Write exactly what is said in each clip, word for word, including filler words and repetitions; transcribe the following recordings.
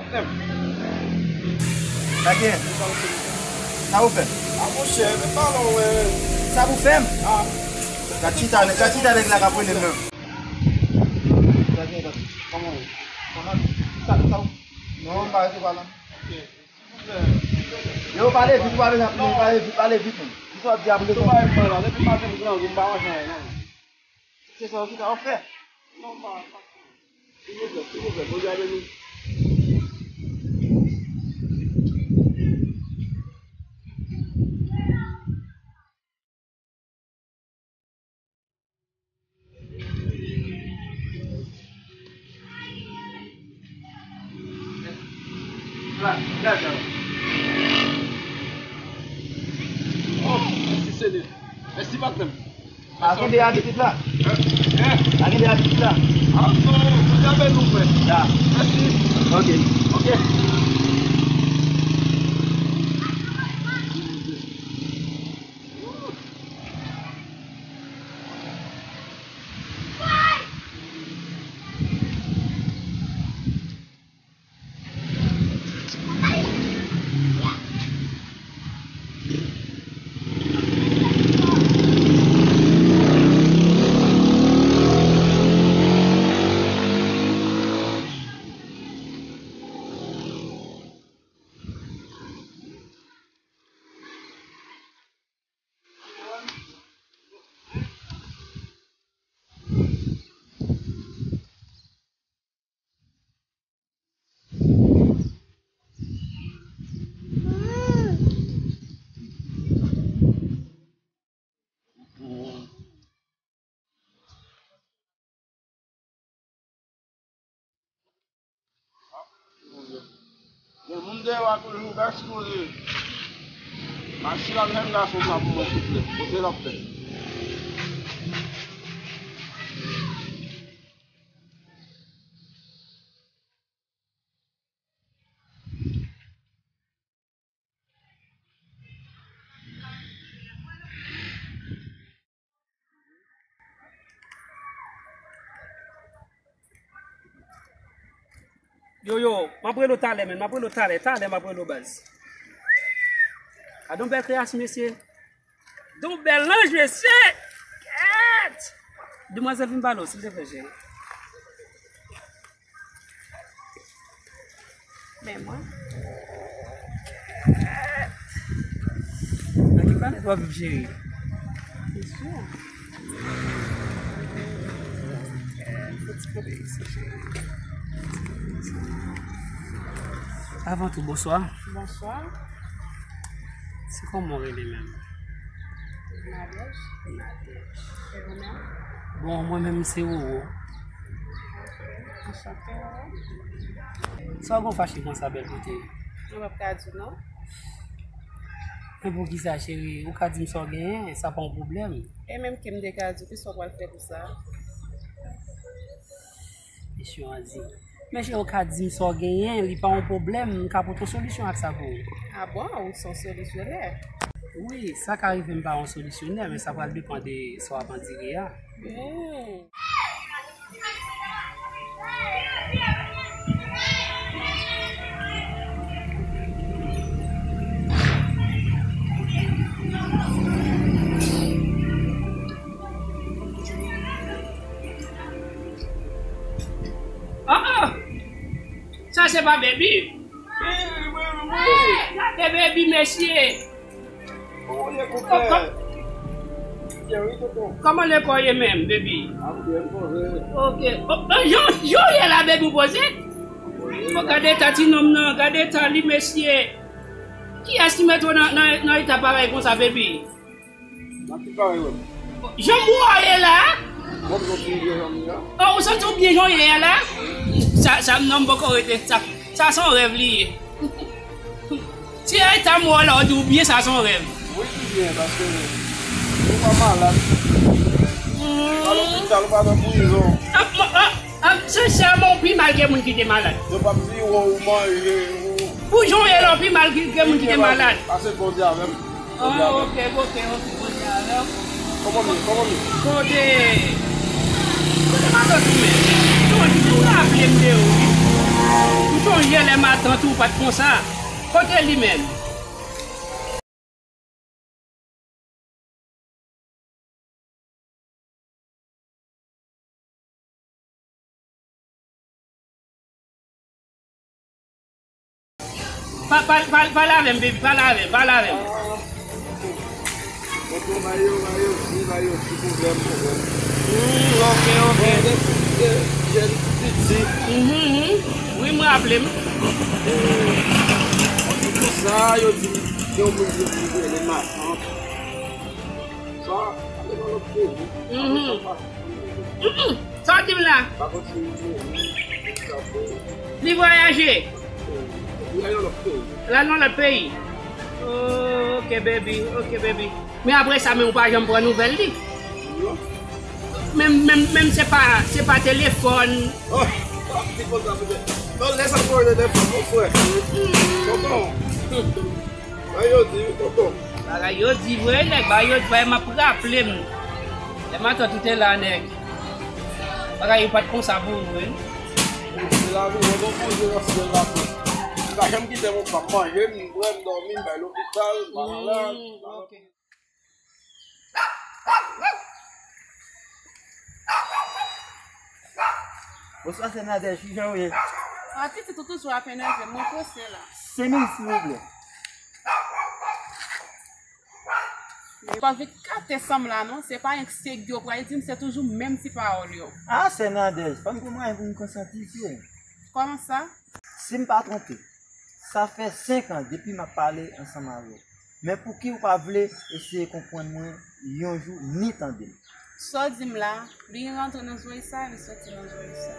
Sa gen? Sa pou fè? A monchè, men pa non, men. Sa pou fè m? A. Gad chita, gad chita nèg la k ap rele m nan. Sa gen, gad. Kòman? Kòman? Sa, sa, non, m pa rete pa la. Yo, pale vit, ou pa bezwen ap pale vit, pale vit, men. Ki sa w ap di apre sa? Tout bagay mwen la, depi maten m grangou, m pa manje anyen, non. Se sa w chita w ap fè? Non, m pa, m pa. Silvouplè, silvouplè, Bondye a beni. Oh, mèsi Senyè. Mèsi patnè m. Pa gen de a pitit la. Hein? Hein? Pa gen de a pitit la. Ah non, Bondye a beni w, frè. Ya. Mèsi. Ok. Ok. Gen moun deyò a toujou, bèk sipoze. Mache ak jèn gason sa pou mwen, souple. Kote l ap fè? Yo, yo, m ap rele w talè, men, m ap rele w talè, talè m ap rele w, baz. Gade yon bèl kreyasyon, mesye. Gade yon bèl lanj, mesye. Kèt! Demwazèl, vin pale w, silvouplè, cheri. Men mwen. Nan ki planèt w ap viv, cheri? Se sou. Fò ti kanpe isi, cheri. Avan tou, bonswa. Bonswa. Se kòman w rele menm? Nadège. Nadège. E ou menm? Bon, mwen menm se Roro. Anchante, Roro. Sa w gon fache konsa, bèl bote? Mwen p ap ka di w non. Men poukisa, cheri? Ou ka di m sa w genyen, sa pa yon pwoblèm. E menm ke m te ka di w, kisa w pral fè pou sa? Mesye an di. Men cheri, ou ka di m sa w genyen, li pa yon pwoblèm, m ka pote yon solisyon ak sa pou ou. A bon, ou se yon solisyonè? Wi, sa ka rive m pa yon solisyonè, men sa pral depann de sa w ap andire a. Hmm. Ah, ah! Sa se pa Baby? Wi, wi, wi, wi. Gade Baby, mesye. Kòman w ye, konpè? Kò-, kò-, Byen, wi, tonton. Kòman lekòl ye menm, Baby? A, byen, poze. Ok. O, o, jan, jan w ye la, Baby, w poze? Poze. Bon, gade eta ti nonm nan, gade eta li, mesye. Kiyès ki mete w nan, nan, nan eta parèy konsa, Baby? Nan ki parèy wè m? Jan m wè w ye la? Bon, m santi m byen jan m ye a. O, ou santi w byen jan w ye a la? Sa, sa, non, m poko rete. Sa, sa se yon rèv li ye. Ti eta m wè w la, w di w byen, sa se yon rèv. Wi, li byen, paske ou pa malad. Hmm. Ou pa lopital, ou pa nan prizon. Ah, ah, ah, sensèman, ou pi mal ke moun ki te malad. Yo p ap di w ou manje, ou Pou jan w ye la, w pi mal ke, ke moun ki te malad. Pase Bondye avè m. Ah, ok, ok, ok, Bondye avè w. Kòman m ye? Kòman m ye? Kote, kote matant ou menm? Tonton, ou raple m de ou, wi. M sonje Lè matant ou pa t konsa. Kote li menm? Pa, pa, pa, pale avè m, baby, pale avè m, pale avè m. Tonton, ba yo, ba yo di, ba yo di pwoblèm, pwoblèm. Hmm, ok, ok. Bon, depi de jèn piti. Mhm, mhm. Wi, m raple m. Eh, konsa, yo di, gen yon moun ki rele matant. Sa, ale nan lòt peyi. Mhm. Mm-mm. Sa w di m la? Li vwayaje. Li al nan lòt peyi. Li al nan lòt peyi. Oh, ok, baby. Ok, baby. Men apre sa, men ou pa janm pran nouvèl li. Non. Menm, menm, menm se pa, se pa telefòn. Oh, li konn sa, petèt. Non, lè sa pran telefòn, mon frè. Mm-mm. Tonton. Bagay yo di wi, tonton. Bagay yo di vre, nèg, bagay yo di vre, m ap raple m. Lè matant ou te la, nèg. Bagay yo pa t konsa pou ou, wi. Se lavi, mwen bon Bondye nan syèl la tou. Li pa janm kite mwen pa manje, m bwè, m dòmi, m bay lopital, m pa malad. Mm, ok. Bonswa, sè Nadège, kijan w ye? Ah, pitit ou toujou ap enève m, mwen prese la. Senk minit, silvouplè. Yo pa vin kate san m la, non. Se pa anyen k serye yo pral di m, se toujou menm ti pawòl yo. Ah, sè Nadège, pa m gen mwayen pou m konsantre, sè. Kòman sa? Si m pa twonpe, sa fè senk an depi m ap pale ansanm avè w. Men pouki w pa vle eseye konprann mwen yon jou ni tande m? Sa w di m la, li rantre nan zòrèy sa, li soti nan zòrèy sa.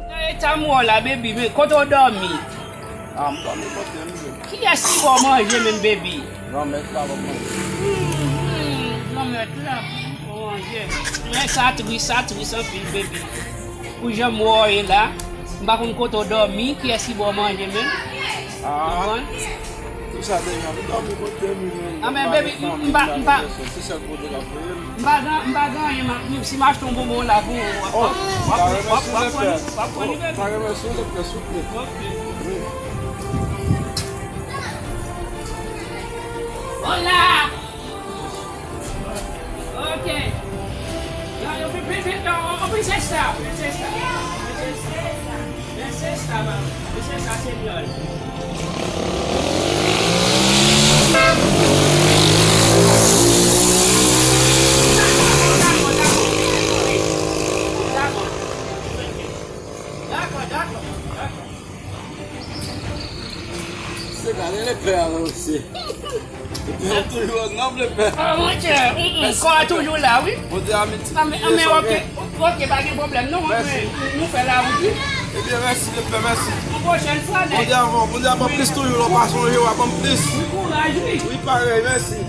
Nan eta m wè w la, baby, men kote w dòmi? Ah, m dòmi kote m ye. Kiyès ki ba w manje menm, baby? Granmèt la ban m manje. Hmm, granmèt la ban w manje. Men sa tris, sa tris anpil, baby. Pou jan m wè w ye la, m pa konn kote w dòmi, kiyès ki ba w manje menm? Ah. Konprann? Tout sa deja, m dòmi kote m menm. Ah, men baby, m pa, m pa. Se sèl kote k ap voye m. M pa gen, m pa gen anyen, m ap, si m achte yon bonbon la pou ou, w ap, w ap, w ap, w ap pran li, baby. M ta renmen sou lèt la, souple. Ok. Wi. Hola! Ok. Yo, yo, pi, pi, pi, no, o, o, princesa, princesa, princesa, princesa, ma, princesa, señor. Dakò, dakò, dakò. Se gade lepè a, mesye. Lepè a toujou annanm, lepè. Ah, monchè, mm, mm, kò a toujou la, wi. Bondye a miti. Ah, men, ah, men, ok, ok, pa gen pwoblèm, non, mèsi. Nou fè lawout, wi. Ebyen, mèsi, lepè, mèsi. Yon pwochèn fwa, nèg. Bondye a bon, Bondye a ban plis toujou, lè w pa sonje, w a ban plis. Bon kouraj, wi. Wi, parèy, mèsi.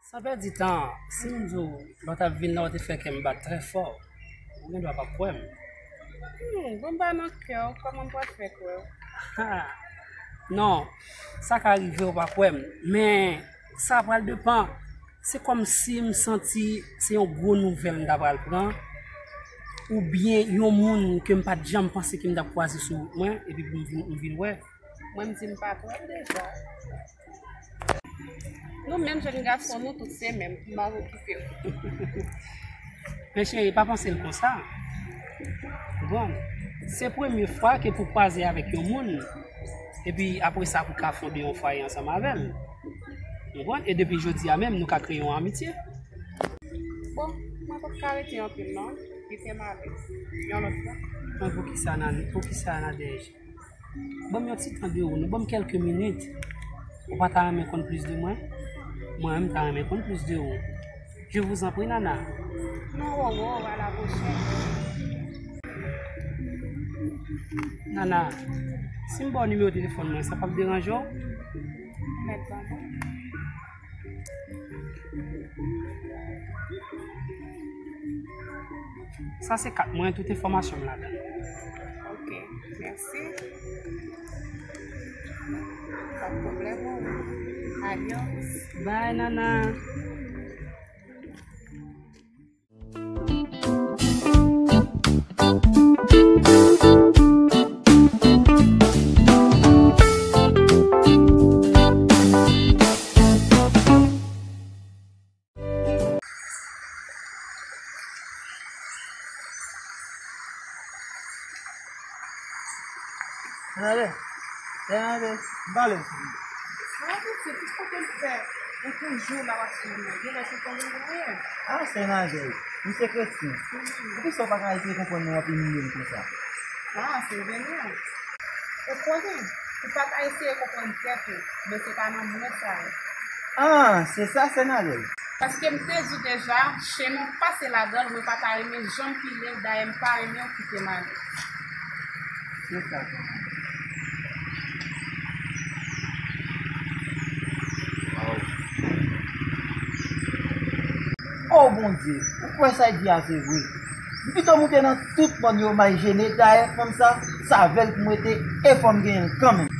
San pèdi tan, si m di w, lè w t ap vin la, w te fè kè m bat trè fò, ou gen dwa pa kwè m. Hmm, bon, m pa nan kè w, kòman m pral fè kwè w? Ha! Non, sa ka rive w pa kwè m, men sa pral depann. Se kòmsi m santi se yon gwo nouvèl m ta pral pran, oubyen yon moun ke m pa t janm panse ke m t ap kwaze sou wout mwen, epi pou m vin, m vin wè. Mwen, m di m pa kwè l deja. Nou menm jèn gason, nou tout se menm, m pa okipe w. Men cheri, pa panse l konsa. Bon, se premye fwa ke pou kwaze avèk yon moun, epi apre sa pou ka fonde yon fwaye ansanm avè l. Ou konprann? E depi jodi a menm, nou ka kreye yon amitye. Bon, mwen pa ka rete anpil non. Kite m ale. Yon lòt fwa. Mwen poukisa nan, poukisa Nadège? Ban m yon ti tan de ou, non, ban m kèlke minit. Ou pa ta renmen konn plis de mwen? Mwen menm, m ta renmen konn plis de ou. Je vous en prie, Nana. Non, Roro, à la prochaine. Nana, si m ba w nimewo telefòn mwen, sa p ap deranje w? Mèt ban mwen. Sa se kat mwen, tout enfòmasyon m ladan l. Ok, mèsi. Pa de pwoblèm. Adios. Bye, Nana. Tande, tande, m pale w. Mwen pitit, ki kote m fè? Ou toujou la w ap swiv mwen. Genlè se tonbe w ye. Ah, sè Nadège, m se kretyen. Poukisa w pa ka eseye konprann mwen anpil milye m konsa? Ah, se vre. Ou konnen, ou pa ka eseye konprann tèt ou, men se pa nan mwen sa ye. Ah, se sa, sè Nadège. Paske m te di w deja, chemen w pase ladan l, mwen pa ta renmen janm pile w, dayè m pa renmen w kite m ale. Se sa, sè Nadège. Oh Bondye, ou kwè sa y di a se vre? M pito moute nan tout mòn yo m al jene, dayè fanm sa, se avè l pou m rete, e fò m genyen l kanmenm.